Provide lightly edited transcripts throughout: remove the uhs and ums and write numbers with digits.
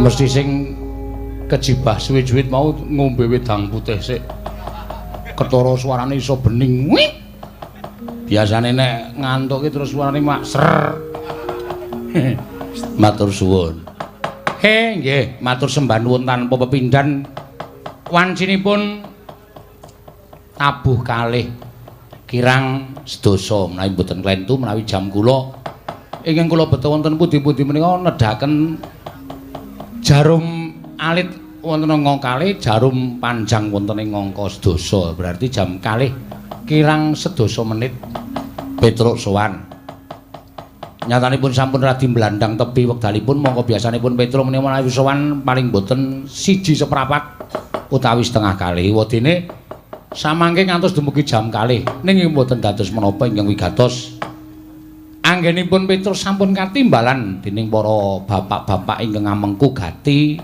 Mesti sing kejibah suwit-suwit mau ngombe wedang putih sik. Ketara suarane iso bening. Wih. Biasane nek ngantuk ki terus suarane mak ser. Matur suwun. He nggih, matur sembah nuwun tanpa pepindhan. Wancinipun tabuh kalih kirang sedasa menawi mboten klentu menawi jam kula ingkang kula beta wonten pundi-pundi menika nedhaken jarum alit wonten angka kalih, jarum panjang wonten ing angka sedasa. Berarti jam kalih kirang sedasa menit Petruk sowan. Nyatanipun sampun radi mblandang tebi wekdalipun, mongko biasanipun Petruk menika menawi sowan paling boten 1:15 utawi setengah kalih. Wedine samangke ngantos dumugi jam kalih ning mboten dados menapa ingkang wigatos. Anggenipun Petruk sampun katimbalan dening para bapak-bapak ingkang ngamengku gati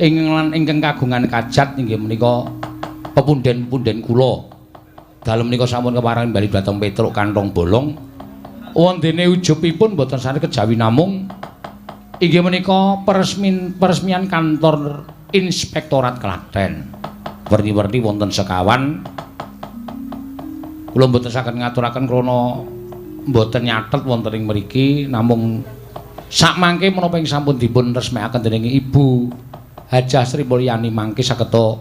ingkang lan ingkang kagungan kajat inggih menika pepunden-punden kula. Dalem menika sampun kepareng bali dhateng Petruk kantong bolong. Wondene ujubipun boten sane kejawi namung inggih menika peresmian kantor Inspektorat Klaten. Werni-werni wonten sekawan. Kula mboten saged ngaturaken krana mboten nyatet wonten ing mriki, namung sakmangke menapa ing sampun dipun resmekaken dening Ibu Hajah Sri Mulyani mangke sageta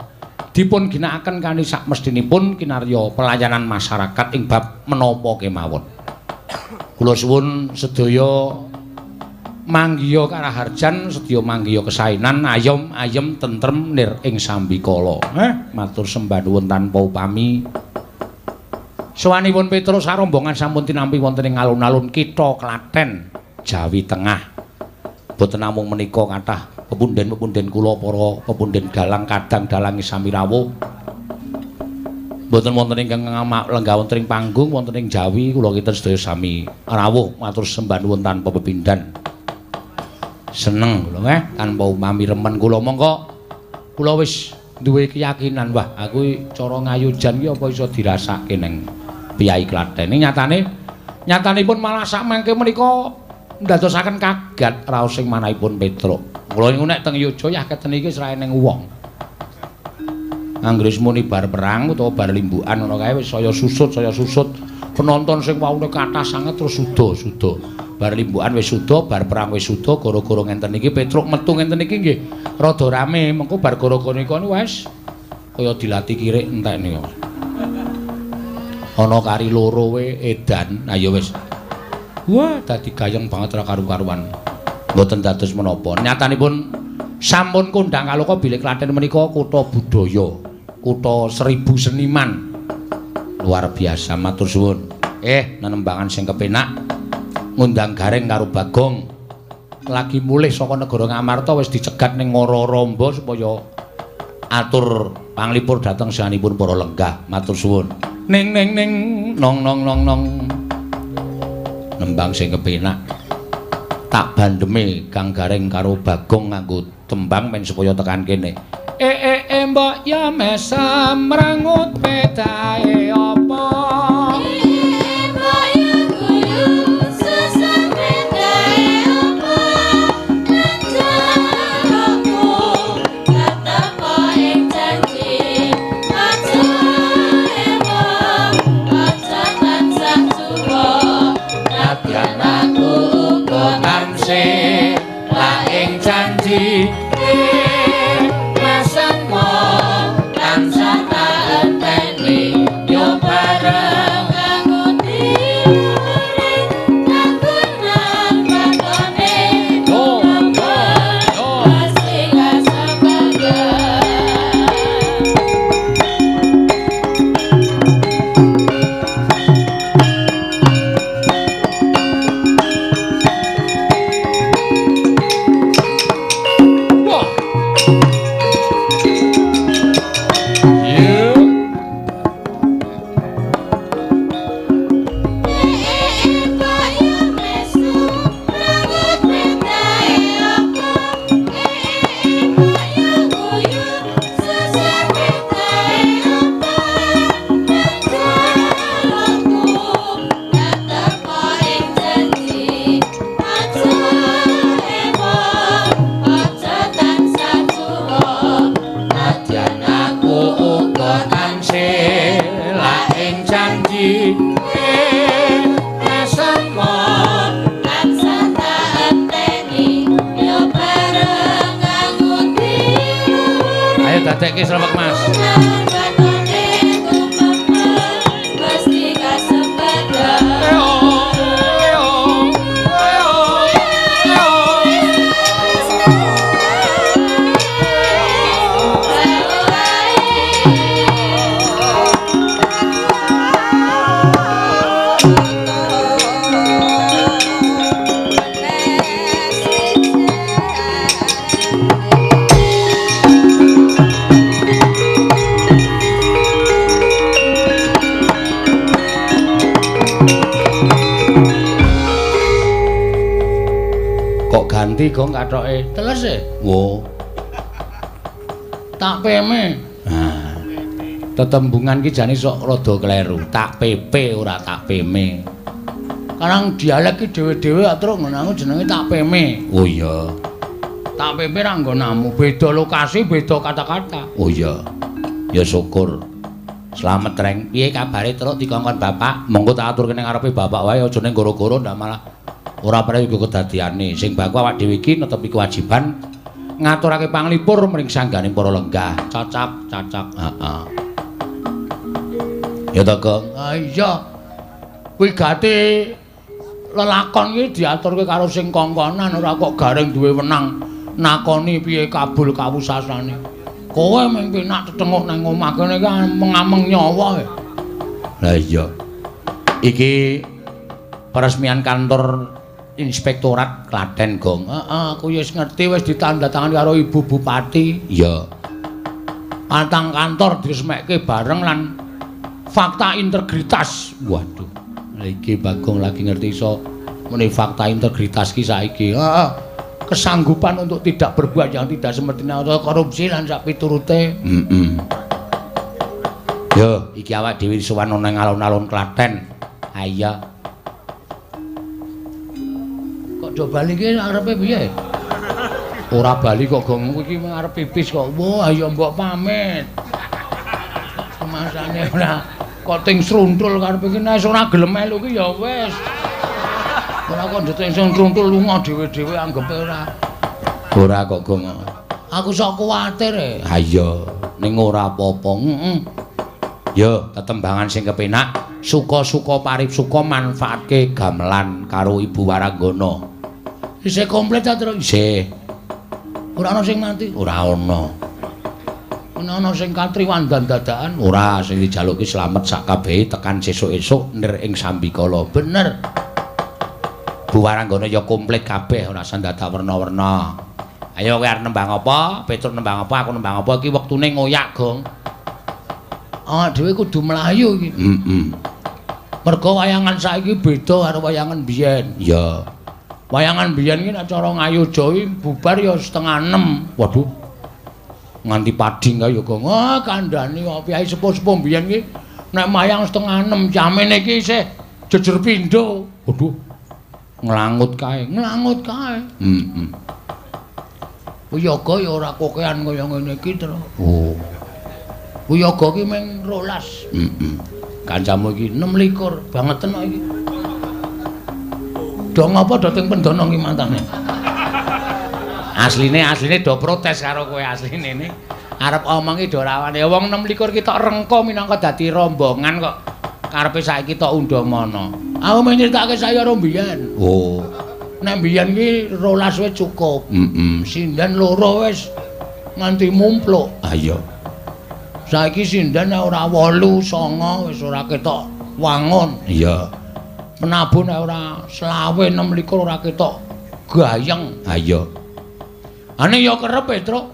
dipun ginakaken kanthi sakmestinipun kinarya pelayanan masyarakat ing bab menapa kemawon. Kula suwun sedaya manggiya karaharjan, sedaya manggiya kesainan, ayom ayem tentrem nir ing sambikala. Matur sembah nuwun tanpa upami. Sowanipun Petruk sarombongan sampun tinampi wonten ing alun-alun kitha Klaten, Jawi Tengah. Boten namung menika kathah pepunden-pepunden kula para pepunden dalang kadang dalange sami rawuh. Boten wonten ingkang lenggah wonten ing panggung wonten ing Jawi kula kinten sedaya sami rawuh matur sembah nuwun tanpa pepindhan. Seneng kula tanpa umami remen kula mongko kula wis duwe keyakinan wah aku cara ngayujan ki apa iso dirasake ning Piyai Klaten. Ini nyatanipun malah sakmangke menika ndadosaken kaget raos sing manahipun Petruk. Kula niku nek teng Yogya ya keten iki wis ra eneng wong. Anggere muni bar perang utawa bar limbukan ngono kae wis saya susut, saya susut. Penonton sing waune kathah sanget terus suda-suda. Bar limbukan wis suda, bar perang wis suda, gara-gara ngenten iki Petruk metu ngenten iki nggih rada rame. Mengko bar gara-gara niku wis kaya dilati kirik entek niku. Ana kari loro we edan. Ha ya wis. Wah, dadi gayeng banget ra karu-karuan. Mboten dados menapa. Nyatanipun sampun kondhang kaloka bilih Klaten menika kutha budaya, kutha 1000 seniman. Luar biasa, matur suwun. Nenembangan sing kepenak ngundang Gareng karo Bagong. Lagi mulih saka negara Ngamarta wis dicegat ning Ngoro-Ramba supaya atur panglipur dhateng sahanipun para lenggah. Matur suwun. Ning ning ning nong nong nong nong. Nembang sing kepenak. Tak bandeme Kang Gareng karo Bagong nganggo tembang men supaya tekan kene. Mbok ya mesem mrangut pedae apa? Mbok ya guyu susah pedae apa? Lancarku katepo ing janji aja ewang aja tansah suwa Nadyan aku uga tansih la ing janji tansah tak enteni yo bareng. Selak ing janji nesema tansah tak enteni yo bareng nganguti. Ayo dadekke srewek Mas. Mesti kasembadan. Kok ganti gong kathoke? Teles e. Wo. Tak peme. Nah. Tetembungan ki jane sok rada kleru. Tak pepe ora tak peme. Karang dialek ki dhewe-dhewe kok truk ngono aku jenenge tak peme. Oh iya. Tak pepe ra nggonamu, beda lokasi, beda kata-kata. Oh iya. Ya syukur. Slamet reng. Piye kabare truk dikongkon bapak? Monggo tak aturke ning ngarepe bapak wae aja ning goro-goro ndak malah ora prayoga kedadiane. Sing baku awak dhewe iki netepi kewajiban ngaturake panglipur mring sanggane para lenggah. Cacak, cacak. Heeh. Ya ta, Gong? Ah iya. Wigati lelakon iki diaturke karo sing kongkonan, ora kok gareng duwe wenang nakoni piye kabul kawusasane. Kowe mung penak tetenguk nang omah kene iki mengameng nyawa. Lah iya. Iki peresmian kantor Inspektorat Klaten, Gong. Heeh, aku wis ngerti, wis ditandatangani karo Ibu Bupati. Iya. Patang kantor diresmekke bareng lan fakta integritas. Waduh. Iki Bagong lagi ngerti iso muni fakta integritas ki saiki. Heeh. Kesanggupan untuk tidak berbuat yang tidak semestinya atau korupsi lan sak piturute. Heeh. Yo, iki awak dhewe sowan nang alun-alun Klaten. Ayo. Kok do bali ki arepe piye? Ora bali kok Gong, iki arep pipis kok. Wah, ayo mbok pamit. Kemasane ora kok ting sruntul karepe iki nek ora gelem melu ki ya wis. Ora kok ndeting sing sruntul lunga dhewe-dhewe anggepe ora. Ora kok Gong. Aku sok kuwatir e. Ha iya, ning ora apa-apa. Heeh. Yo, tetembangan sing kepenak. Suka-suka parip suka manfaatke gamelan karo Ibu Waranggana. Isih komplit ta, Tru? Isih. Ora ana sing mati? Ora ana. Ana ana sing katriwandan dadakan? Ora, sing dijaluki slamet sak kabehe tekan sesuk-esuk nir ing sambikala. Bener. Bu Waranggana ya komplit kabeh, ora usah dadak werna-werna. Ayo kowe arep nembang apa? Petruk nembang apa? Aku nembang apa? Iki wektune ngoyak, Gong. Awak dhewe kudu mlayu iki. Heeh. Mergo wayangan saiki beda karo wayangan biyen. Iya. Wayangan biyen iki nek cara Ngayogya iki bubar ya 5:30. Waduh. Nganti pading kae ya, Gong. Wah, kandhani kok piyai sepuh-sepuh biyen iki nek mayang 5:30 jamene iki isih jejer pindho. Waduh. Nglangut kae, nglangut kae. Heeh. Wiyaga ya ora kokean kaya ngene iki, Tru. Oh. Wiyaga ki mung 12. Heeh. Kancamu iki 26 bangeten kok iki. Do ngapa do teng pendono ki mantane? Asline do protes karo kowe asline ne. Arep omong ki do rawane. Wong 26 ki tok rengko minangka dadi rombongan kok. Karepe saiki tok undhamana. Aku mung nyritake saya karo mbiyen. Oh. Nek mbiyen ki 12 wis cukup. Heeh. Sinden loro wis nganti mumpluk. Ha iya. Saiki sinden nek ora 8, 9 wis ora ketok wangun. Iya. Penabuh nek ora 25, 26 ora ketok gayeng. Ha iya. Ane ya kerep Petruk.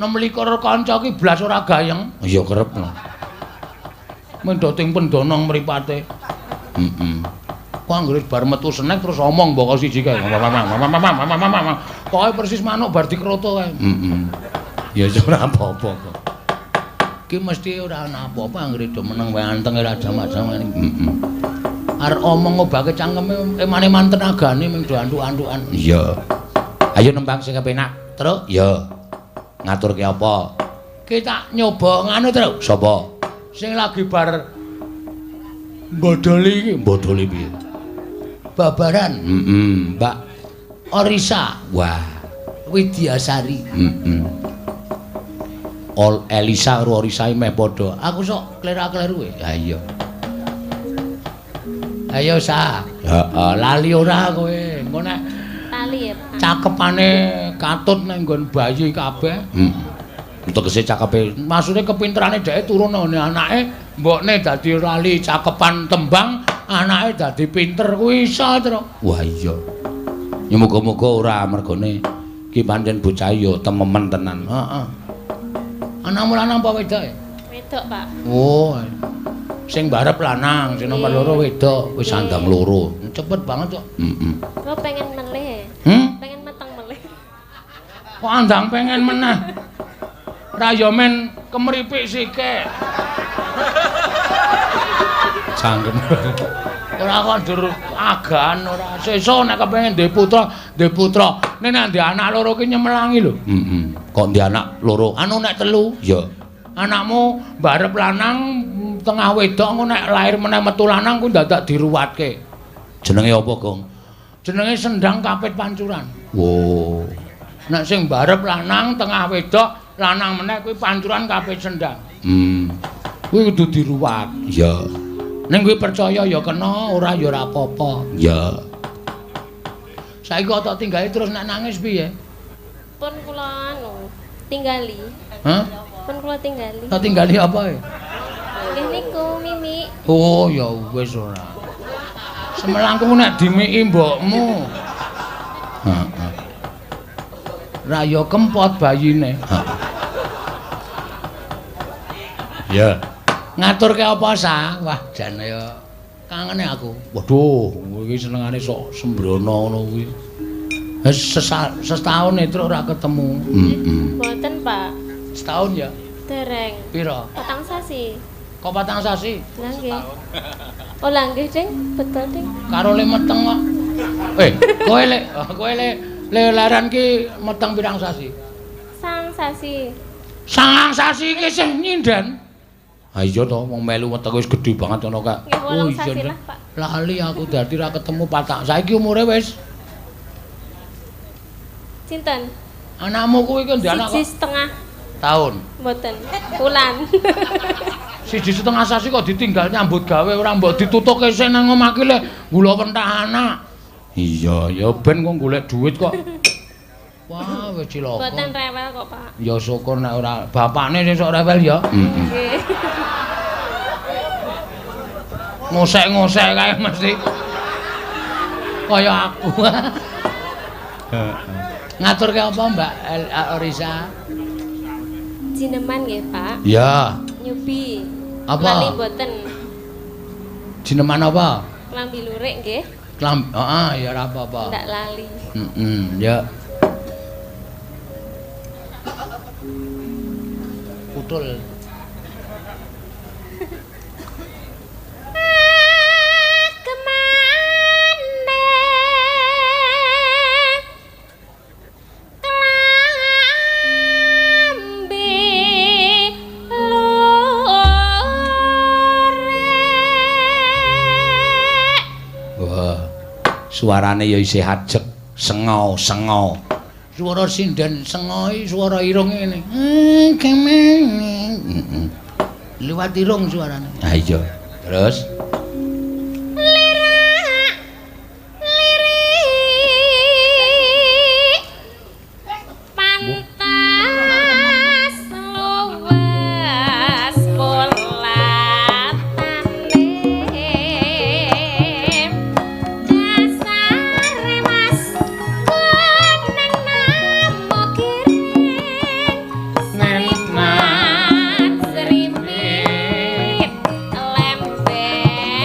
26 kanca ki blas ora gayeng. Iya kerep. Mendhoting pendonong mripate. Heeh. Kok anggere bar metu senek terus omong mboko siji kae. Pokoke persis manuk bar dikroto kae. Heeh. Ya ora apa-apa kok. Iki mesti ora ana apa-apa anggere do meneng wae anteng ora jamak-jamak. Heeh. Arep omong ngobake cangkeme eman-eman tenagane mung do antuk-antukan. Iya. Ayo nembang sing kepenak, Truk. Iya. Ngaturke apa? Ki tak nyoba nganu, Truk. Sapa? Sing lagi bar bodoli iki, bodoli piye? Babaran. Heeh, Mbak Orisa. Wah, Widyasari. Heeh. Ol Elisa karo Orisa meh padha. Aku sok klera-kleru e. Ha iya. Ayo Sa. Heeh, lali ora kowe. Engko nek lali ya, Pak. Cakepane katut nang nggon bayi kabeh. Heeh. Tegese cakepe, maksude kepinterane dheke turun nang anake, mbokne dadi lali cakepan tembang, anake dadi pinter kuwi iso, Tru. Wah iya. Ya muga-muga ora mergone ki pancen bocah ya tememen tenan. Heeh. Anakmu lanang apa wedok? Wedok, Pak. Oh. Sing barep lanang, sing nomor loro wedok, wis sandang loro. Cepet banget kok. Heeh. Kok pengen melih? Hmm? Pengen meteng melih. Kok andang pengen meneh? Ra ya men kemripik sikik. Cangkem. Ora kok ndur agan ora. Sesuk nek kepengin duwe putra, duwe putra. Nek nek ndek anak loro ki nyemelangi lho. Heeh. Kok ndek anak loro? Anu nek telu? Ya. Anakmu barep lanang tengah wedok engko nek lahir meneh metu lanang kuwi dadak diruwatke. Jenenge apa, Gong? Jenenge Sendang Kapit Pancuran. Wo. Nek sing barep lanang tengah wedok, lanang meneh kuwi pancuran kapit sendang. Kuwi kudu diruwat. Ya. Ning kuwi percaya ya kena, ora ya ora apa-apa. Ya. Saiki kok tok tinggali terus nek nangis piye? Pun kula anu tinggali. Hah? Pun kula tinggali. Tok tinggali apa ya? Nggih niku Mimi. Oh ya wis ora. Semelangku nek dimiki mbokmu. Heeh. Ra ya kempot bayine. Ya. Ngaturke apa, Sa? Wah, jan ya kangene aku. Waduh, iki senengane sok sembrono ngono kuwi. Wis setahun etruk ora ketemu. Heeh. Mboten, Pak. Setahun ya? Dereng. Pira? 4 sasi. Kok 4 sasi? Lah nggih. Oh, lah nggih, Ding. Betul, Ding. Karo le meteng kok. Kowe le kowe le lelaran ki meteng pirang sasi? 9 sasi. 9 sasi iki sing nyinden. Ha iya to, wong melu wetenge wis gedhe banget ngono kak. Oh iya, Pak. Lali aku dadi ra ketemu patak. Saiki umure wis sinten? Anakmu kuwi ki ndek anak 1,5 tahun. Mboten. Wulan. 1,5 sasi kok ditinggal nyambut gawe ora mbok ditutuke sing nang omah ki le gula pentah anak. Iya, ya ben kok golek duit kok. Wah, wis cilaka. Mboten rewel kok, Pak. Ya syukur nek ora bapakne sing sok rewel ya. Nggih. Ngosek-ngosek kae mesti. Kaya aku. Ngaturke apa, Mbak Orisa? Jineman nggih, Pak. Ya. Nyubi. Apa? Lali mboten. Jineman apa? Klambi lurik nggih. Klambi, heeh, ya ora apa-apa. Ndak lali. Heeh, ya. Putul. Kemane klambi lurik. Wah, suarane ya isih ajeg, sengau-sengau. Suara sinden sengoi, suara irung ngene. Kemane. Heeh. Liwat irung suarane. Ha iya. Terus lirak lirik pantas luwes polatane dasare mas kuning namo kiring srimat srimit lembek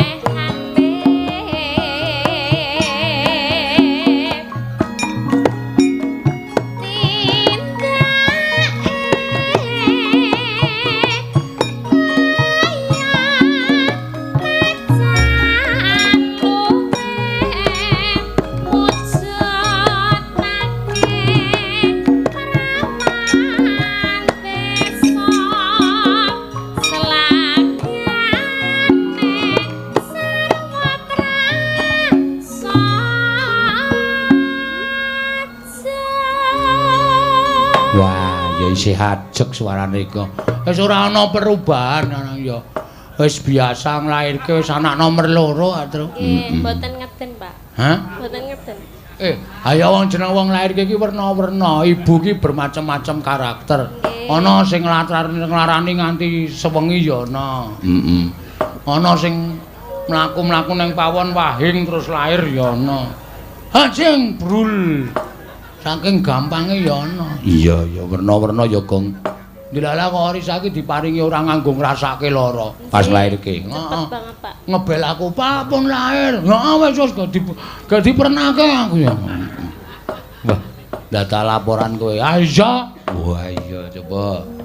Isih ajeg suarane iku. Wis ora ana perubahan ana ya. Wis biasa nglairke wis anak nomor 2, Tru. Nggih, mboten ngeden, Pak. Hah? Mboten ngeden. Ayo wong jeneng wong lairke iki werna-werna. Ibu ki bermacam-macam karakter. Ana sing nglarani nganti sewengi ya ana. Heeh. Ana sing mlaku-mlaku ning pawon wahing terus lahir ya ana. Ha sing brul. Saking gampange ya ana. Iya, ya werna-werna ya, Gong. Dilala kok Risa iki diparingi ora nganggo ngrasake lara pas lairke. Cepet banget, Pak. Ngebel aku, "Pak, pun lahir." Heeh, wis wis gak dipernake aku ya. Wah, data laporan kowe. Ah iya. Wah iya, coba.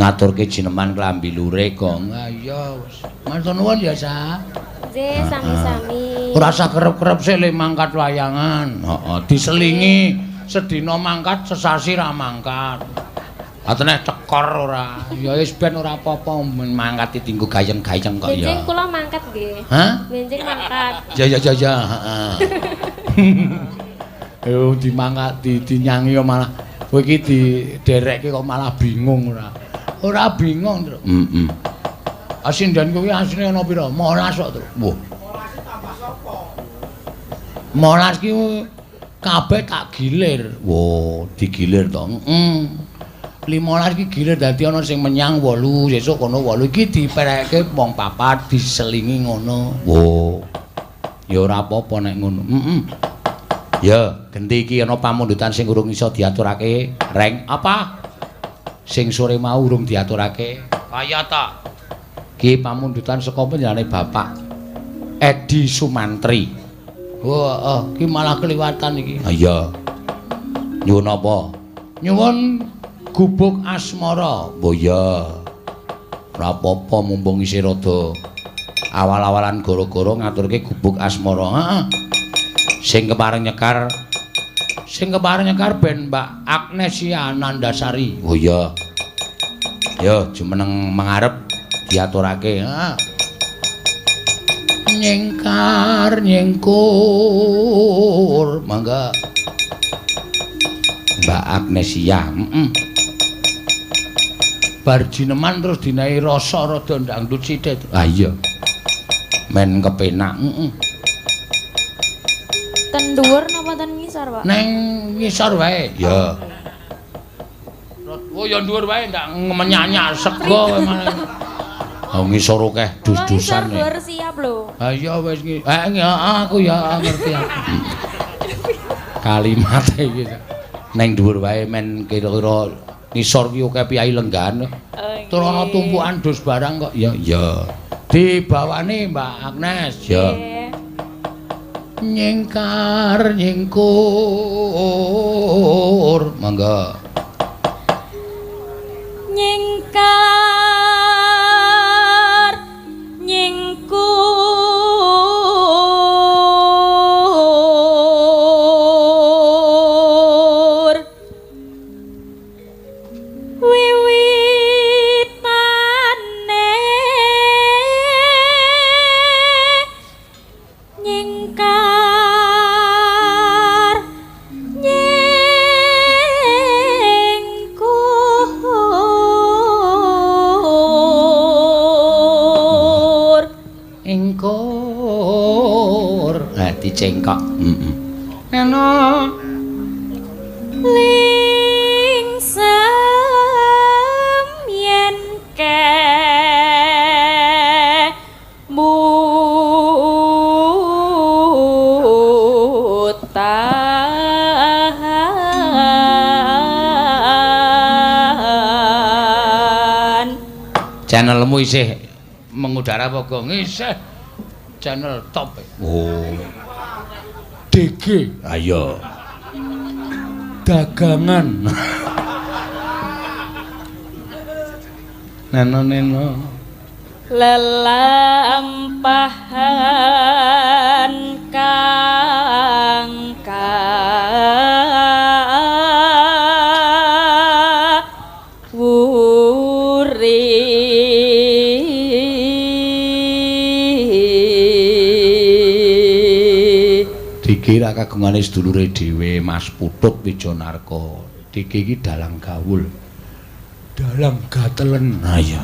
Ngaturke jineman klambi lure, Gong. Ha iya wis. Matur nuwun ya, Sa. Nggih, sami-sami. Ora usah kerep-kerep sik le mangkat wayangan. Heeh, diselingi sedina mangkat, sesasi ra mangkat. Atene cekor ora. Ya wis ben ora apa-apa mangkat dienggo gayeng-gayeng kok ya. Benjing kula mangkat nggih. Hah? Benjing mangkat. Ya ya ya ya, heeh. Yo dimangkat dinyangi kok malah kowe iki diderekke kok malah bingung ora. Ora bingung, Tru. Heeh. Asindan kuwi asline ana pira? 15 kok, Tru. Wah. 15 tambah sapa? 15 ki kabeh tak gilir. Wah, digilir to. Heeh. 15 ki gilir dadi ana sing menyang 8, sesuk kono 8 iki diperekke wong papat diselingi ngono. Wah. Ya ora apa-apa nek ngono. Heeh. Ya, genti iki ana pamundutan sing urung iso diaturake. Reng apa? Sing sore mau urung diaturake. Kaya ta? Ki pamundutan saka panjenengane Bapak Edi Sumantri. Wah, oh, ki malah keliwatan iki. Ha iya. Nyuwun apa? Nyuwun gubuk asmara. Oh iya. Ora apa-apa mumpung isih rada awal-awalan gara-gara ngaturke gubuk asmara. Heeh. Sing kepareng nyekar ben Mbak Agnesia Nandasari. Oh iya. Ya, jumeneng mengarep diaturake. Heeh. Nyengkar nyengkur mangga. Mbak Agnesia, heeh. Bar jineman terus dinahi rasa rada ndangdut sithik. Ah iya. Men kepenak, heeh. Ten dhuwur napa ten ngisor, Pak? Neng ngisor wae. Ya. Oh ya dhuwur wae ndak menyanyak sego kowe malah. Oh ngisor akeh dus-dusan. Ngisor dhuwur siap lho. Ha iya wis aku ya ngerti aku. Kalimate iki. Neng dhuwur wae men kira-kira ngisor ki akeh piyai lenggahan. Tur ana tumpukan dus barang kok. Ya ya. Dibawani Mbak Agnes. Ya. Nyengkar nyengkur mangga. Nyengkar nyengkur wiwitane nyengkar nyengkur. Dadi cengkok. Heeh. Neno lingsem yen kemutan. Channelmu isih mengudara apa gong? Isih. Channel top. Oh. DG. Ayo. Dagangan. Neno neno. Lelampahan kang kawuri. Dikira kagungane sedulure dhewe Mas Putut Wijanarko. Diki iki dalang gawul. Dalang gatelen. Ha iya.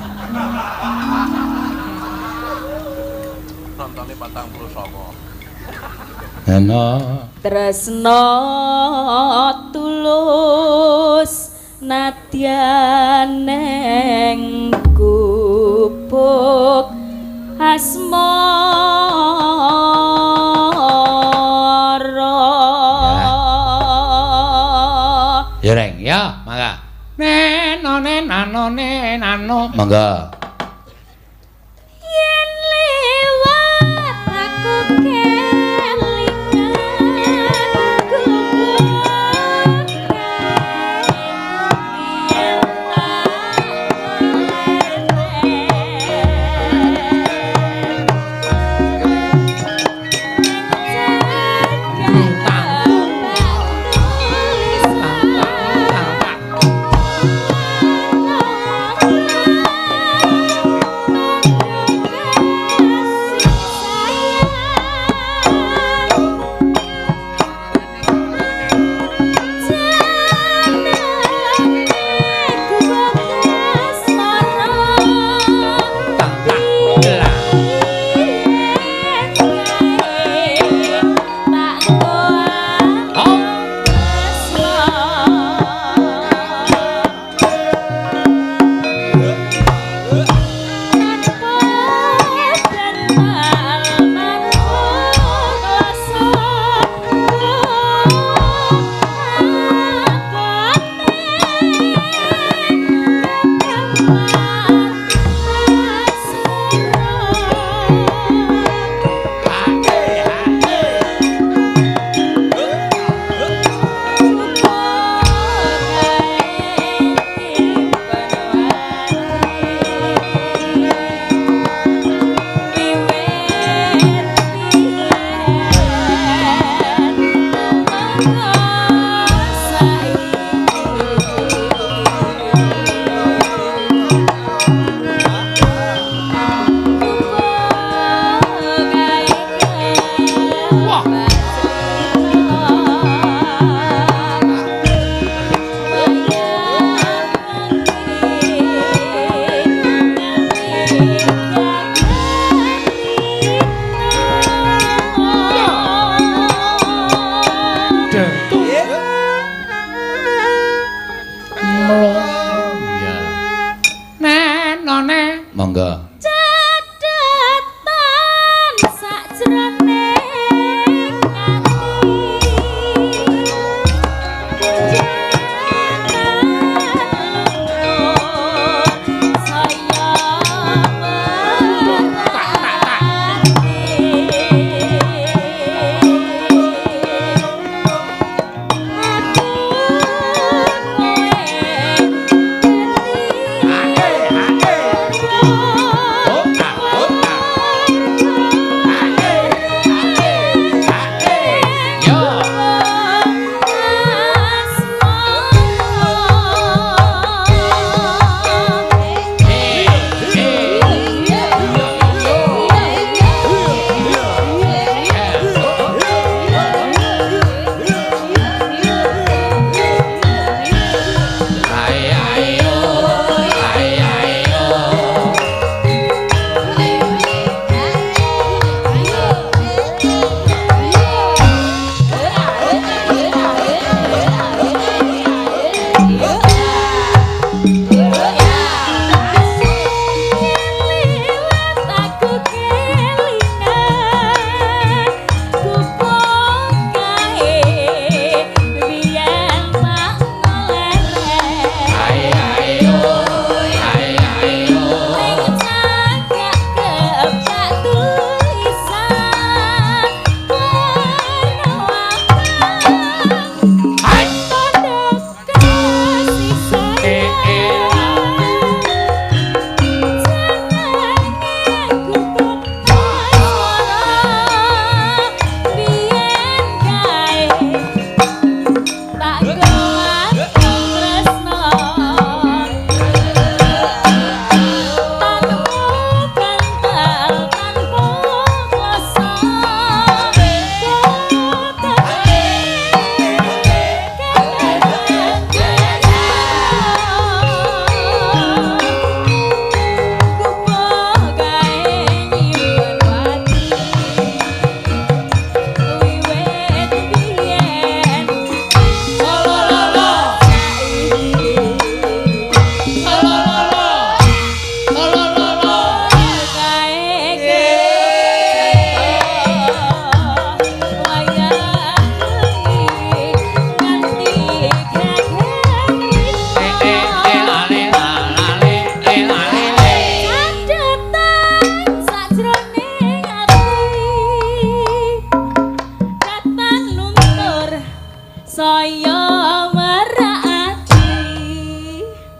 Nontone 49. Neno tresno tulus nadyan neng gubuk asmara. Ya Reng, ya, mangga. Neno nenano nenano. Mangga. Yen lewat aku kelingan gubuk yen tak Monggo. Cadatan sakjroning ati. Aku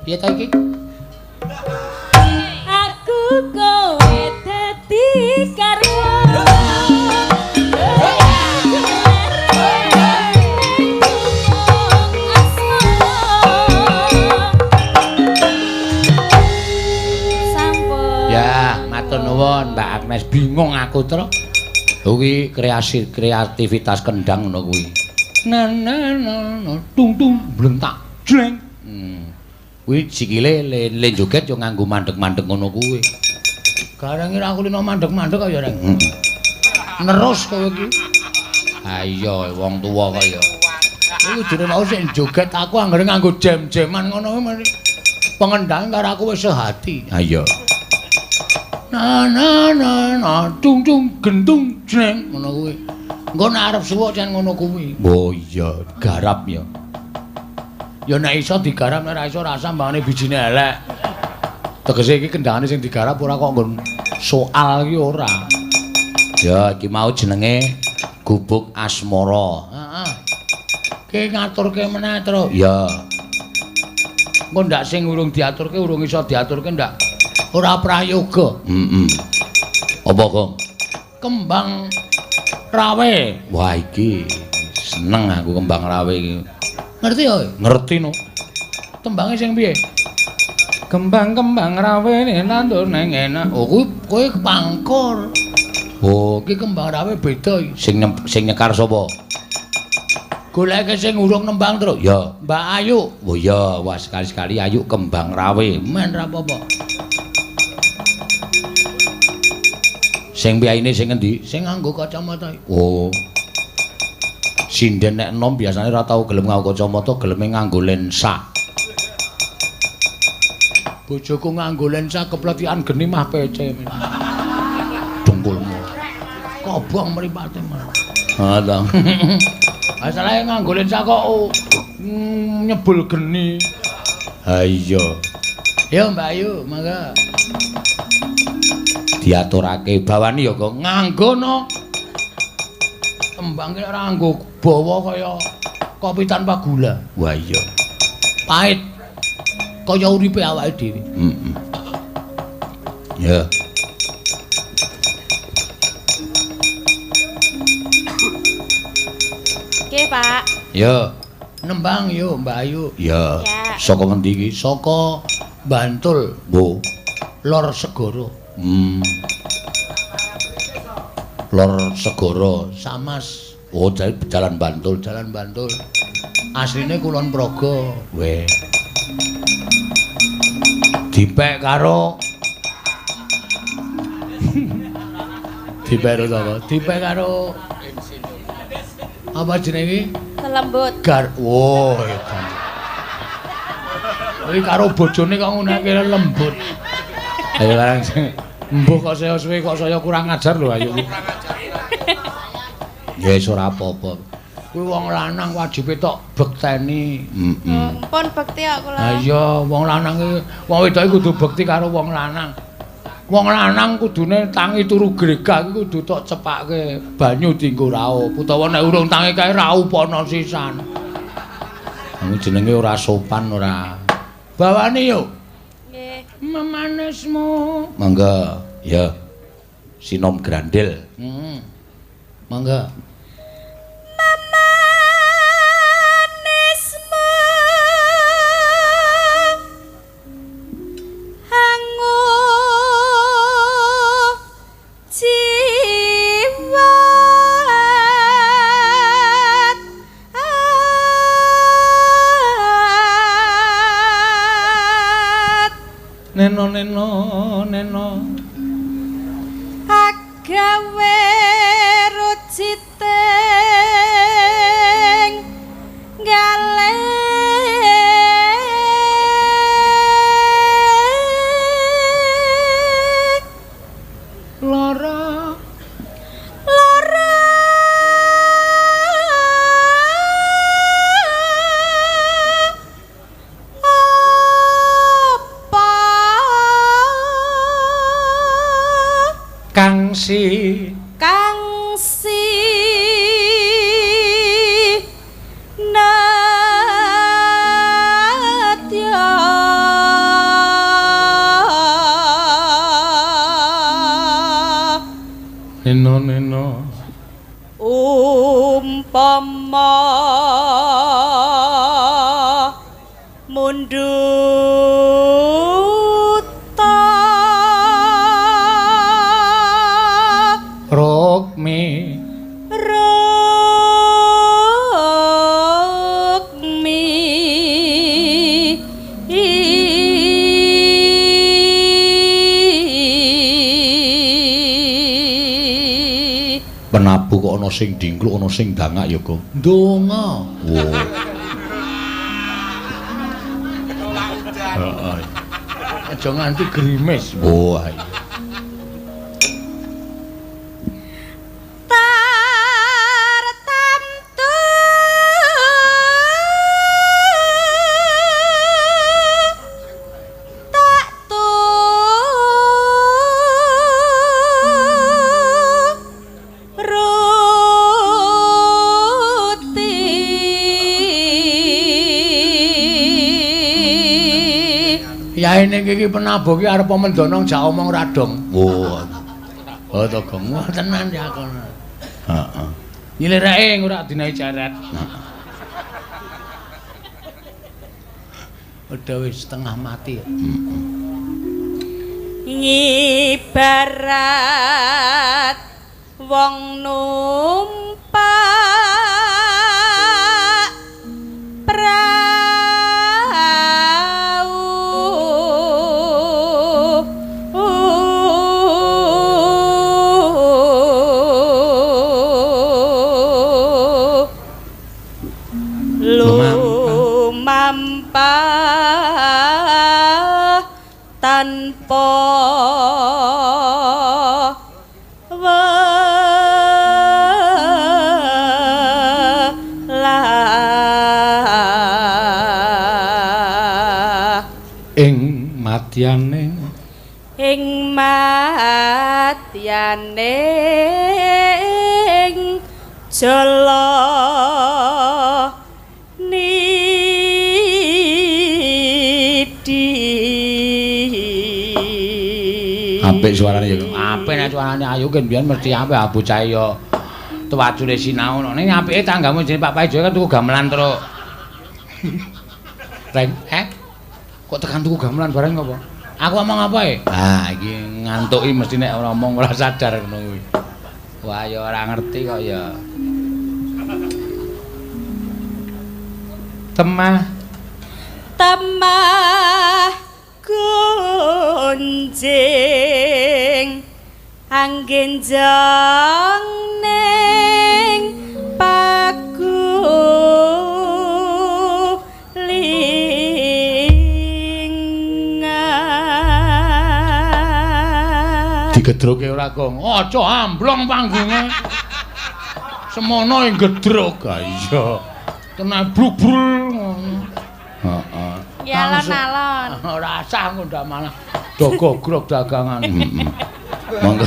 Piye ta iki? Aku kowe dadi garwa. Sampun. Ya, matur nuwun Mbak Agnes. Bingung aku, Tru. Kuwi kreasi kreativitas kendang ngono kuwi. Na na na na tung tung blentak jleng. Kuwi sikile le joget yo nganggo mandek-mandek ngono kuwi. Gareng ora aku lino mandek-mandek kaya ya, Reng. Nerus kaya iki. Ha iya wong tuwa kaya. Kuwi kudune mau sing joget aku anggere nganggo jam-jaman ngono kuwi pengendang karo aku wis sehati. Ha iya. Na na na na tung tung gentung jleng ngono kuwi. Engko nek arep suwuk jan ngono kuwi. Oh iya, garap ya. Ya nek iso digarap nek ora iso rasa mbangane bijine elek. Tegese iki kendangane sing digarap ora kok nggon soal iki ora. Ya iki mau jenenge Gubuk Asmara. Heeh. Ki ngaturke meneh, Tru. Ya. Engko ndak sing urung diaturke urung iso diaturke ndak ora prayoga. Heeh. Apa, Gong? Kembang rawe. Wah iki seneng aku kembang rawe iki. Ngerti ya? Ngerti no. Tembange sing piye? Kembang-kembang rawe nandur neng enak. Oh kuwi kowe pangkur. Oh, iki kembang rawe beda iki. Sing nyekar sapa? Goleke sing urung nembang, Tru. Ya, Mbak Ayu. Oh iya, wah sekali-sekali Ayu kembang rawe. Men ra apa-apa. Sing piyayine sing ngendi? Sing nganggo kacamata. Oh. Sinden nek enom biasane ora tau gelem nganggo kacamata, geleme nganggo lensa. Bojoku nganggo lensa kepletikan geni mah pece. Dengkulmu. Kobong mripate malah. Ha ta. Masalahe nganggo lensa kok nyebul geni. Ha iya. Yo Mbak Ayu, mangga. Diaturake bawani ya kok nganggo no. Tembang ki ora nganggo bawa kaya kopi tanpa gula. Wah iya. Pahit. Kaya uripe awake dhewe. Heeh. Ya. Oke, Pak. Ya. Nembang yo Mbak Ayu. Ya. Saka ngendi iki? Saka Bantul. Mbok. Lor Segara. Lor Segara, Samas. Oh, jalan Bantul, jalan Bantul. Asline Kulon Progo. Weh. Dipek karo Dipek karo sapa? Dipek karo apa jenenge iki? Lembut. Gar. Oh, edan. Iki karo bojone kok ngunake lembut. Ayo larang sing mbuh kok saya suwe kok saya kurang ajar lho ayo. Ya wis ora apa-apa. Kuwi wong lanang wajibe tok bekteni. Heeh. Pun bekti kok kula. Ha iya, wong lanang iki wong wedok iki kudu bekti karo wong lanang. Wong lanang kudune tangi turu gregah iki kudu tok cepake banyu dienggo raup utawa nek urung tangi kae raupana sisan. Kuwi jenenge ora sopan ora. Bawane yo. Nggih. Memanesmu. Mangga. Ya. Sinom Grandel. Heeh. Mangga. Memanesmu hangu jiwat at Neno neno neno agawe ruciting gale lara lara apa kang si kang si nadya. Punduta Rukmi Rukmi Penabuh kok ana sing dingkluk ana sing dangak ya, Gong. Ndonga. Wo. Heeh. Aja nganti grimis. Wo. Tartamtu tak turuti. Yaene iki penabuh iki arep mendono jak omong ra dong. Wo. Oh to, Gong. Wah tenan ya kono. Heeh. Nyilirake ora dinae jaret. Udah wis setengah mati. Ngibarat wong numpak prau lumampah tanpa welah Ing matyane ing matyane ing jala nidi. Apik suarane ya. Apik nek suarane ayu ki mbiyen mesti apik bocah ya tuwajule sinau. Ning apike tanggamu jenenge Pak Paijo kan tuku gamelan terus. Reng, Kok tekan tuku gamelan bareng apa? Aku omong apa e? Ah, iki ngantuki mesti nek ora omong ora sadar ngono kuwi. Wah, ya ora ngerti kok ya. Temah Temah gunjing anggenjong ning pagulingan. Digedroke ora, Gong. Aja amblong panggunge. Semono ing gedrok. Ha iya. Kena bluk-brul ngono. Heeh. Ya alon-alon. Ora asah ngundak malah do gogrok dagangan. Monggo.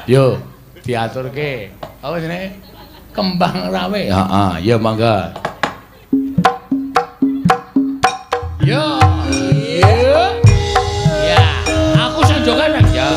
Yo, diaturke. Apa jenenge? Kembang Rawe. Heeh, ya monggo. Yo. Yo. Ya, aku sing joget ya.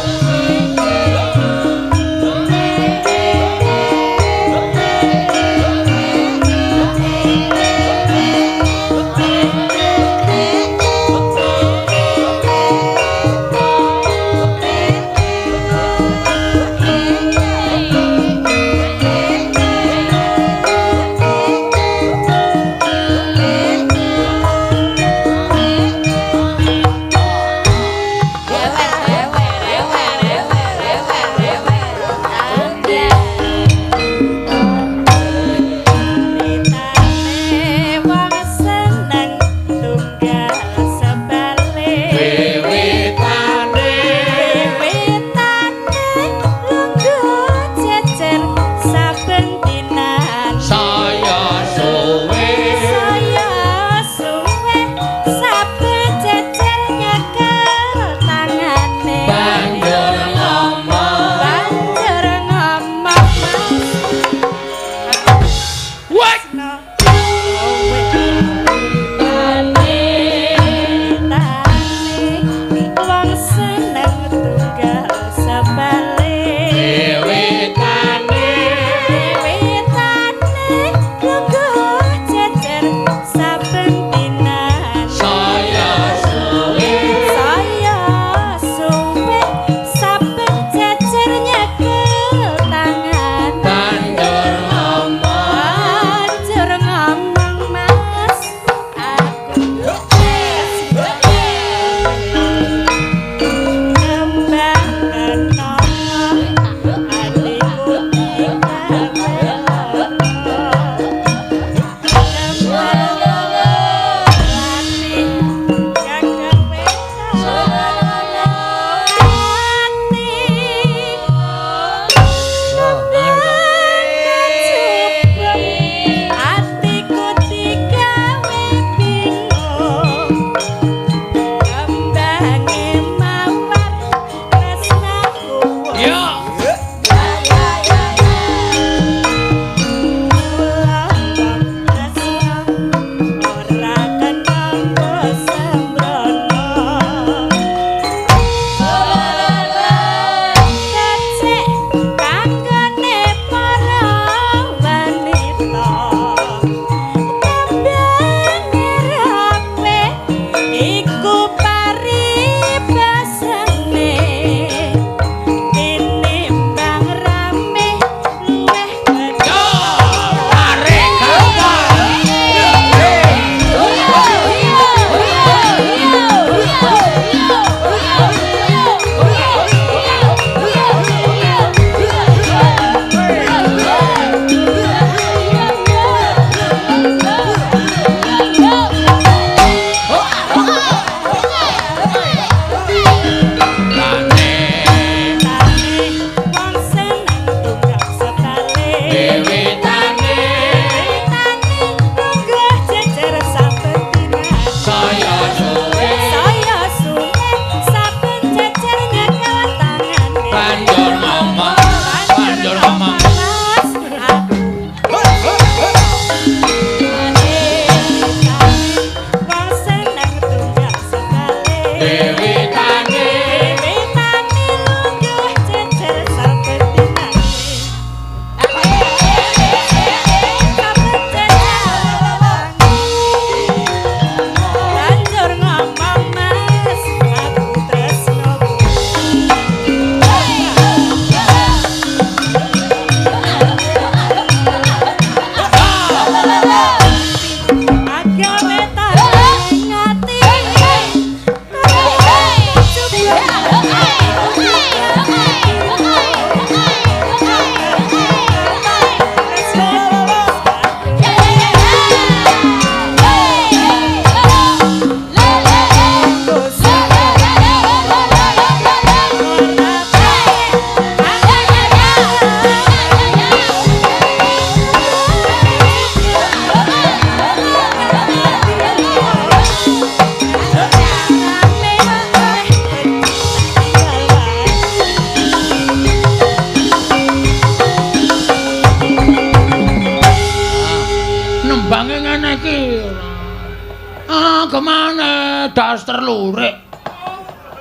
Agemane daster lurik.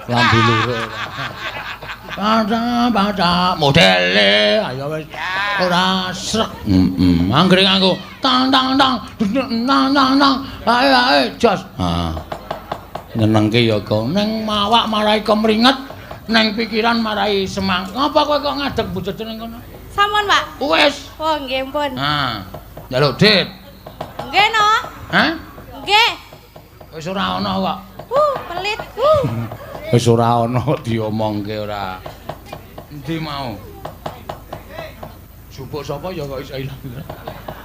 Lambi lurik. Baca modele ayo wis ora srek. Heeh. Anggere nganggo tang tang tang tang tang tang. Ae ae jos. Ha. Nyenengke ya kok ning mawak marai kemringet, ning pikiran marai semangat. Ngapa kowe kok ngadeg bujut ning kono? Sampun, Pak. Wis. Oh, nggih, pun. Ha. Njaluk dit. Nggih no. Hah? Nggih. Wis ora ana kok. Pelit. Wis ora ana diomongke ora. Endi mau? Jupuk sapa ya kok iso ilang.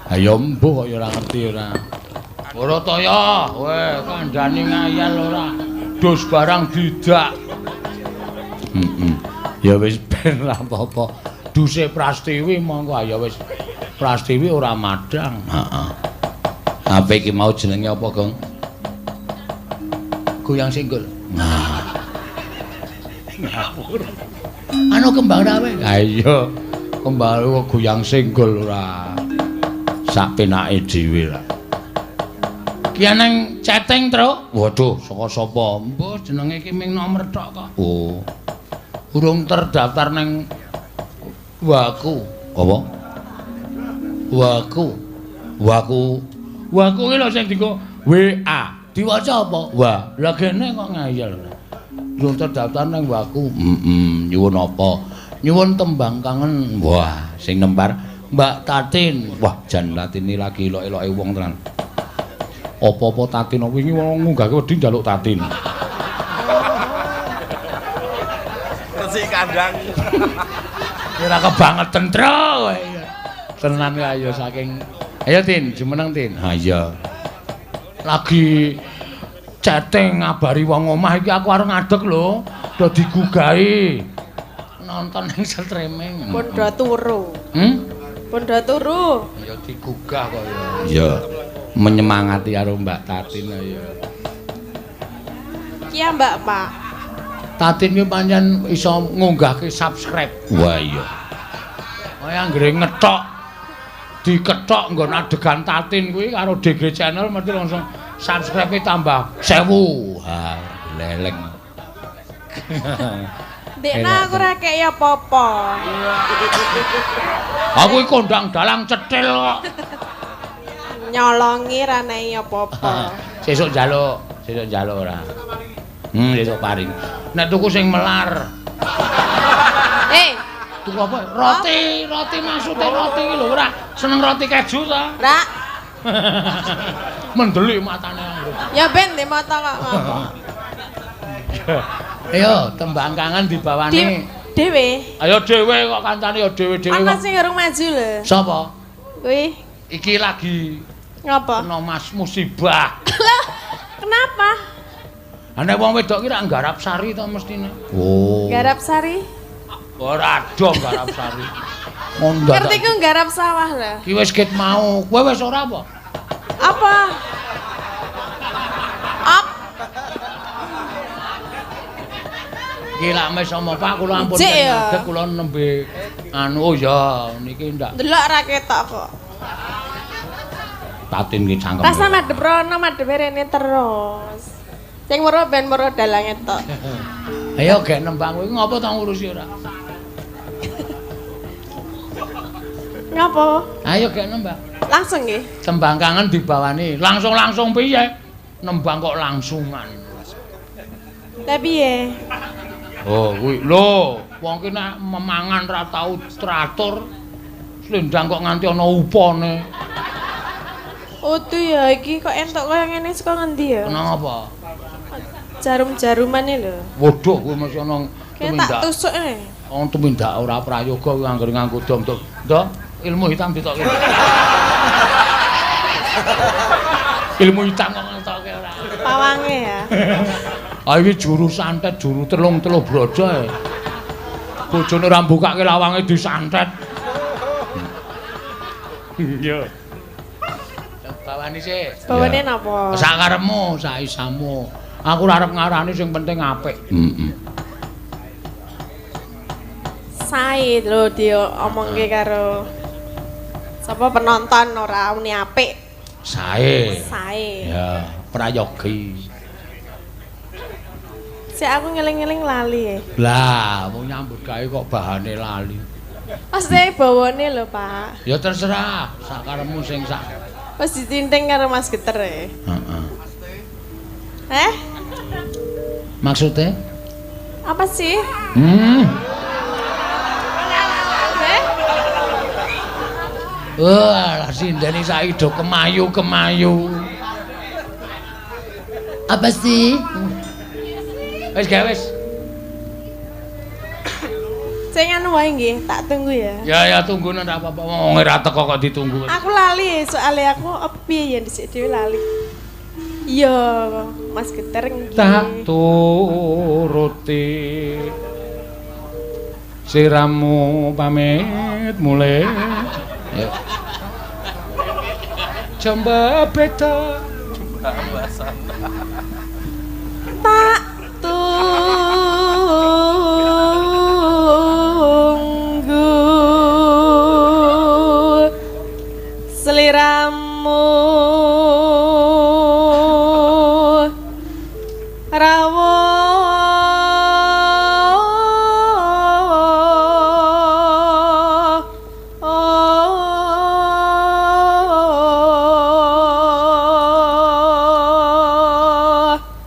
Ha ya mbuh kok ya ora ngerti ora. Ora ta ya, kowe kandhani ngayal ora. Dus barang didak. Heeh. Ya wis ben ora apa-apa. Duse Prastiwi monggo ya wis. Prastiwi ora madhang. Heeh. Apa iki mau jenenge apa, Gong? Goyang singgul. Nah. Ngawur. Anu kembang rawe. Ha iya. Kembang kok goyang singgul ora. Sak penake dhewe lah. Ki nang chatting, Truk. Waduh, saka sapa? Mbah jenenge iki ming nomor tok kok. Oh. Urung terdaftar nang Waku. Apa? Waku. Waku. Waku ki lho sing dienggo WA. Diwaca apa? Wah, lah kene kok ngayal. Urung terdaftar nang Waku. Heeh, nyuwun apa? Nyuwun tembang kangen. Wah, sing nempar Mbak Tatin. Wah, jan Tatine lagi elok-eloke wong tenan. Apa-apa Tatin wingi wong ngunggahke wedi njaluk Tatin. Resik kandang. Ora kebangetan, Tru. Tenan ayo saking. Ayo Tin, jumeneng Tin. Ha iya. Lagi chatting ngabari wong omah iki aku arep ngadeg lho, do digugahi. Nonton ning streaming. Pun do turu. Pun do turu. Ya digugah kok ya. Iya. Menyemangati karo Mbak Tatin ya. Ki Mbak, Pak. Tatin ki pancen iso ngunggahke subscribe. Wah iya. Kaya anggere ngethok dikethok nggon adegan Tatin kuwi karo DG Channel mesti langsung subscribe-e tambah 1000. Ha, leleng. Ndekna aku ora kei apa-apa. Aku iki kondang dalang cetil kok. Nyolongi ra nei apa-apa. Sesuk njaluk, sesuk njaluk ora. Sesuk paring. Nek tuku sing melar. Tuku apa? Roti, roti maksude roti iki lho ora. Seneng roti keju ta? Ora. Mendelik matane. Ya ben ndek mata kok ngopo. Ayo tembang kangen dibawani. Dhewe. Ayo dhewe kok kancane ya dhewe-dhewe. Ana sing urung maju lho. Sapa? Kuwi. Iki lagi ngapa? Kena mas musibah. Lah, kenapa? Ha nek wong wedok ki rak nggarap sari to mestine. Oh. Garap sari? Ora ado nggarap sari. Ngono. Ngerti ku nggarap sawah lho. Ki wis ket mau. Kowe wis ora apa? Apa? Op. Iki lak wis omong Pak kula ampun ngadeg kula nembe anu oh ya niki ndak. Delok ra ketok kok. Tatin ki cangkem. Rasa madhep rono madhepe rene terus. Sing weruh ben weruh dalange tok. Ayo gek nembang kowe ngopo to ngurusi ora? Ngopo? Ayo gek nembang. Langsung nggih. Tembang kangen dibawani. Langsung-langsung piye? Nembang kok langsungan. Lah piye? Oh, kuwi lho, wong ki nek memangan ra tau teratur. Slendang kok nganti ana upane. Utuh ya iki kok entuk kaya ngene saka ngendi ya? Kenapa? Jarum-jarumane lho. Waduh kuwi mesti ana tumindak. Tak tusuk e. Ana tumindak ora prayoga kuwi anggere nganggo dom-dom. Ndok, ilmu hitam ditokke. Ilmu hitam kok ngetokke ora. Pawange ya. Ah iki juru santet, juru telung-telung brojo e. Bojone ora mbukake lawange disantet. Iya. Bawani sik. Bawane napa? Sakarepmu, saisamu. Aku ora arep ngarani sing penting apik. Heeh. Sae lho diomongke karo sapa penonton ora muni apik. Sae. Sae. Ya. Prayogi. Sik aku ngeling-ngeling lali e. Lah, wong nyambut gawe kok bahane lali. Mesti bawane lho, Pak. Ya terserah, sakarepmu sing sak. Wis ditinting karo Mas Geter e. Heeh. Eh? Maksudnya? Apa sih? Hmm. Eh? Wah, sindene saiki do kemayu-kemayu. Apa sih? Wis gawe wis. Sing anu wae nggih, tak tunggu ya. Ya ya tunggu ora apa-apa. Wong ora teko kok ditunggu. Aku lali soalnya aku apa piye ya dhisik dhewe lali. Iya, Mas Geter nggih. Tak turuti siramu pamit mulih. Ya. Jomba beda. Tak tunggu seliramu rawuh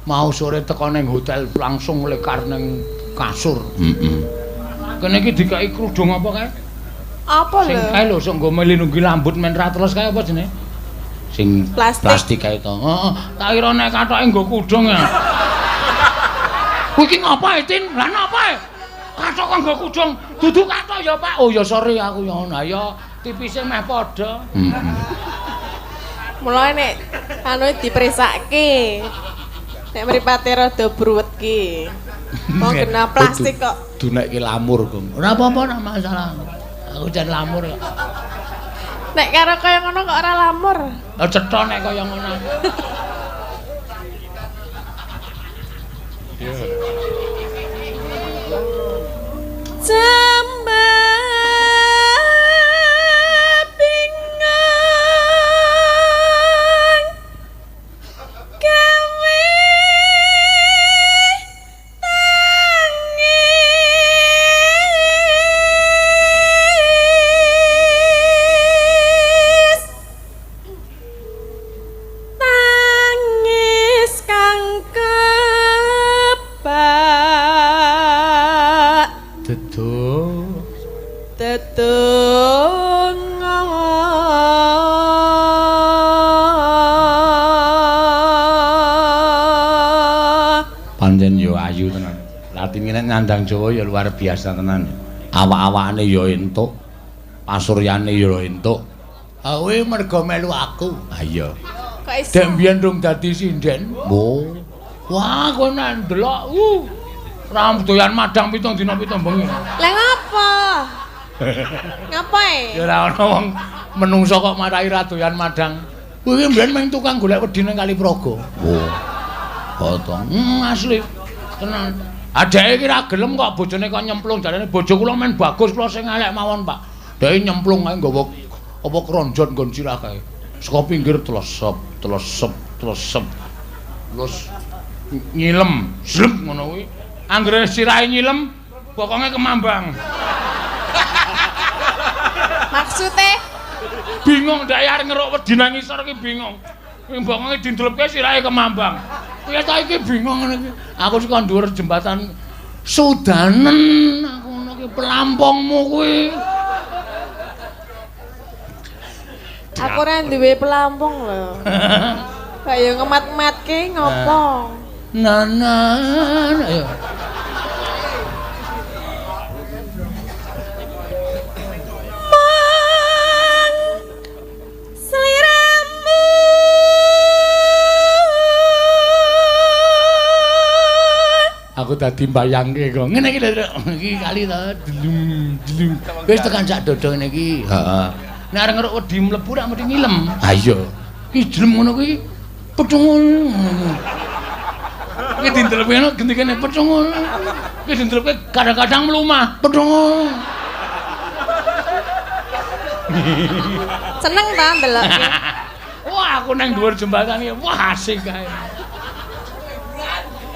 Mau sore teko ning hotel langsung lekar ning kasur. Heeh. Kene iki dikai kerudung apa kae? Apa Sing lho? kae lho sok nggo melindungi lambut men ra teles kae apa jenenge? Sing Plastik. Plastik kae to. Heeh, tak kira nek katoke nggo kudung ya. Kuwi iki ngapa e, Tin? Lah napa e? Katok kok nggo kudung. Dudu katok ya, Pak. Oh ya sorry aku ya ngono. Ya tipise meh padha. Heeh. Mulane nek anu dipresake. Nek mripate rada bruwet ki. Wong kena plastik kok. Dunekke lamur, Gong. Ora apa-apa ora masalah. Aku jan lamur kok. Nek karo kaya ngono kok ora lamur. Lah cetha nek kaya ngono. Jembingan gawe tangis tangis kang kebak Dedo. tetungga. Pancen yo ayu tenan. Latine nek nyandang Jawa ya luar biasa tenan. Awak-awakane ya entuk, pasuryane ya entuk. Ha kuwi mergo melu aku. Ha iya. Kok iso? Dek mbiyen rung dadi sinden. Oh. Wah, kowe nek ndelok, ra doyan madang 7 dina 7 bengi. Lah ngapa? Ngapa e? Ya ora ana wong menungso kok marai ra doyan madang. Kuwi mbiyen mung tukang golek wedi ning Kali Praga. Oh. Potong. Asli. Tenan. Adeke iki ra gelem kok bojone kok nyemplung jarene bojo kula men bagus kula sing elek mawon, Pak. Dheke nyemplung kae nggawa apa kronjon nggon sirah kae. Saka pinggir tlesep, tlesep, tlesep. Terus nyilem, zlep ngono kuwi. Anggere sirahe nyilem, bokonge kemambang. Maksude bingung ndek arep ngeruk wedi nang ngisor iki bingung. Kuwi bokonge dindlepke sirahe kemambang. Piye ta iki bingung ngono iki. Aku saka dhuwur jembatan Sudanen aku ngono ki pelampungmu kuwi. Aku ora duwe pelampung lho. Kaya ngemat-matke ngopo? Nanan ayo. Mang sliramu Aku dadi mbayangke kok. Ngene iki lho, iki kali to, delung delung. Wis tekan sak dodong ngene iki. Heeh. Nek arep ngeruk wedi mlebu rak mesti ngilem. Ha iya. Ki jelem ngono kuwi pecungul. Iki dindelep ngono genti kene pecungul. Iki dindelepke kadang-kadang mlumah pecungul. Seneng ta ndelokke? Wah, aku nang dhuwur jembatan iki. Wah, asik kae.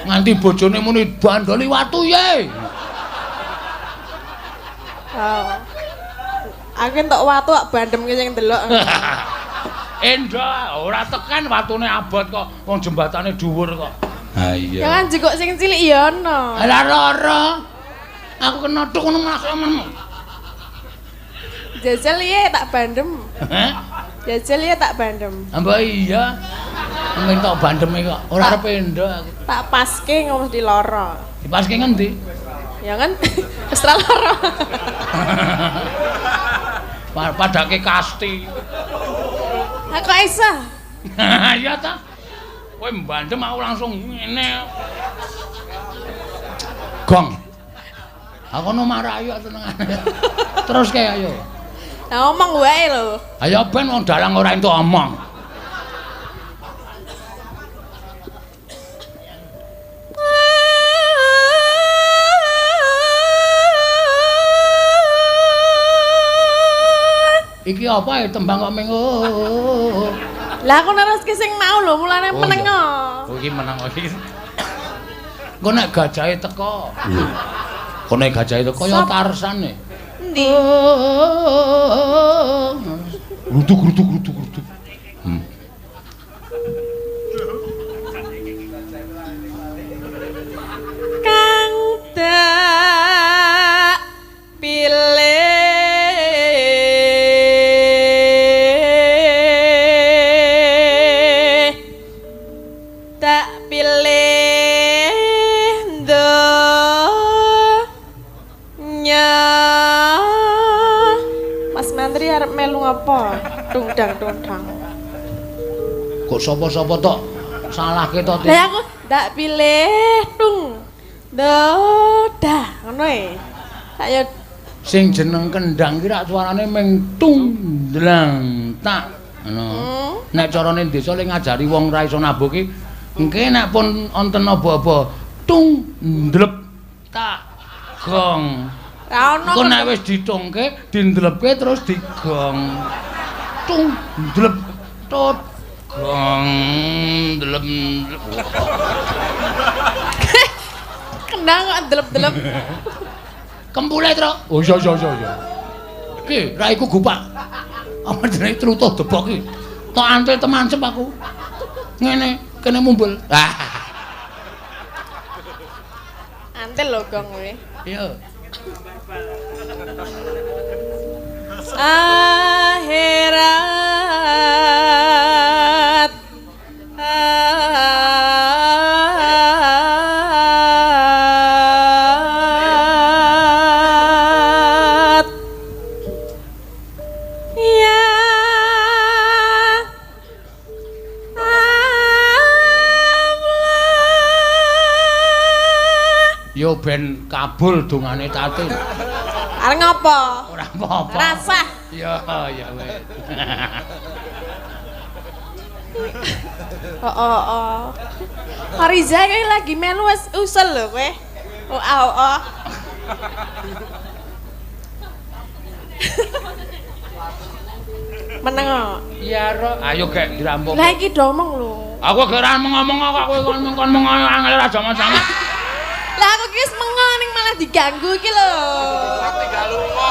Nganti bojone muni bandoli watu ye. Oh. Aku entuk watu ak bandem ki sing ndelok. Endah, ora tekan watune abot kok. Wong jembatane dhuwur kok. Ha iya. Ya kan jikok sing cilik ya ana. Lah roro. Aku kena tuk ngono malah. Jajal ye tak bandem. Heh? Jajal ye tak bandem. Mbak iya. Entuk bandeme kok. Ora arep endo aku. Tak paske ngomong di loro. Dipaske ngendi? Ya kan wis ra loro. Padake kasti. Ha kok iso? Iya ta. Kowe mbandem aku langsung ngene. Gong. Aku ono marayu tenengane. Terus kae ayo. Lah omong wae lho. Ayo ben wong dalang ora entuk omong. Iki apa ya tembang kok ming. Lah aku neruske sing mau lho, mulane meneng. Oh iki meneng iki. Engko nek gajahe teko. Engko nek gajahe teko ya Tarsan e. Endi? Grutuk grutuk grutuk grutuk. Kang tak pilih apa? Tungdang tungdang. Kok sapa-sapa tok salahke to? Lah aku ndak pilih tung. Dah ngono e. Tak ya sing jeneng kendang ki rak suarane ming tung dlang tak ngono. Nek carane desa le ngajari wong ra iso nabuh ki engke nek pun wonten apa-apa tung ndlep tak gong. Ra ono. Engko nek wis ditungke, dindlepke terus digong. Tung ndlep tut gong ndlep. Kendang kok ndlep-ndlep. Kempule, Tru. Oh iya iya iya. Ki, ra iku gupak. Apa jenenge trutuh debok ki. Tok antil temancep aku. Ngene, kene mumbul. Ah. Antil lho gong kowe. Iya. Akhirat ya Allah. Yo ben kabul dongane Tatin. Arep ngopo? Ora apa-apa. Rasah. Ya, ya wis. Oh, oh, oh. Fariza kowe lagi melu wis usul lho kowe. Oh, oh, oh. Meneng kok. Iya, Ro. Ayo gek dirampung. Lah iki do omong lho. Aku gek ora ngomong kok kowe kon ngomong angel aja macam. Lah aku ki wis mengo ning malah diganggu iki lho. Tinggal lunga.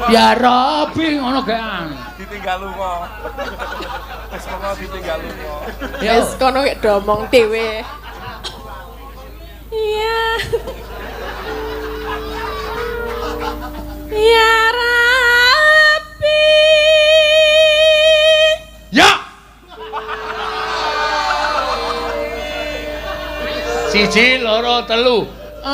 Ya Robi ngono gekan. Ditinggal lunga. Wis mengo ditinggal lunga. Wis kono gek do omong dhewe. Iya. Ya Rabbi. Ya. Siji, loro, telu. Oh,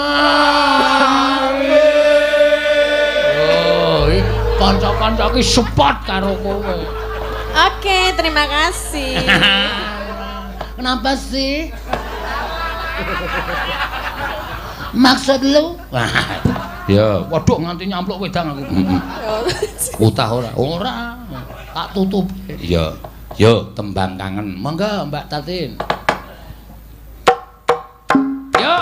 kanca-kanca iki support karo kowe. Oke, terima kasih. Kenapa sih? Maksud lu? Ya, waduh nganti nyampluk wedang aku. Utah ora? Ora. Tak tutup. Iya. Yo, tembang kangen. Monggo Mbak Tatin. Yo.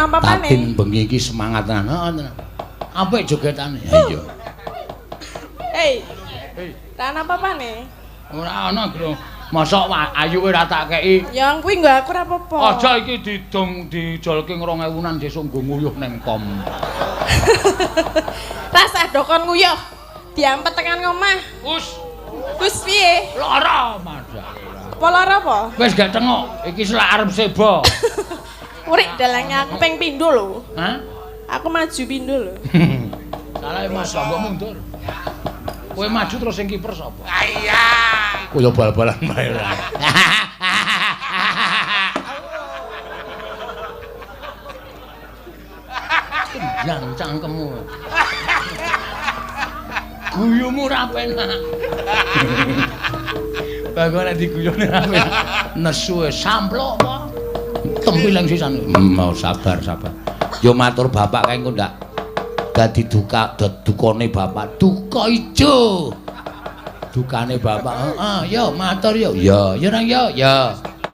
ana apa-apane. Tatin bengi iki semangat tenan. Heeh tenan. Apik jogetane. Ha iya. Hei. Ora ana apa-apane. Ora ana, Bro. Mosok ayu ora tak kei. Ya kuwi nggo aku ora apa-apa. Aja iki didong dijolke 2000-an sesuk nggo nguyuh neng pom. Rasah dokon nguyuh. Diampet tekan ngomah. Us, Gus piye? lara mandak. Apa lara apa? Wis gak cengok, iki selak arep seba. Urik dalangnya aku ping pindho lho. Hah? Aku maju pindho lho. Salah Mas, mbok mundur. Kowe maju terus sing kiper sapa? Iya. Kaya bal-balan bae ora. Kendang cangkemmu. Guyumu ora penak. Bago nek diguyone ora penak. Nesu e samplok apa? Tempiling sisan. Mau sabar, sabar. Yo matur bapak kae engko ndak dadi duka dukane bapak. Duka ijo. Dukane bapak. Heeh, yo matur yo. Ya, ya nang yo, ya.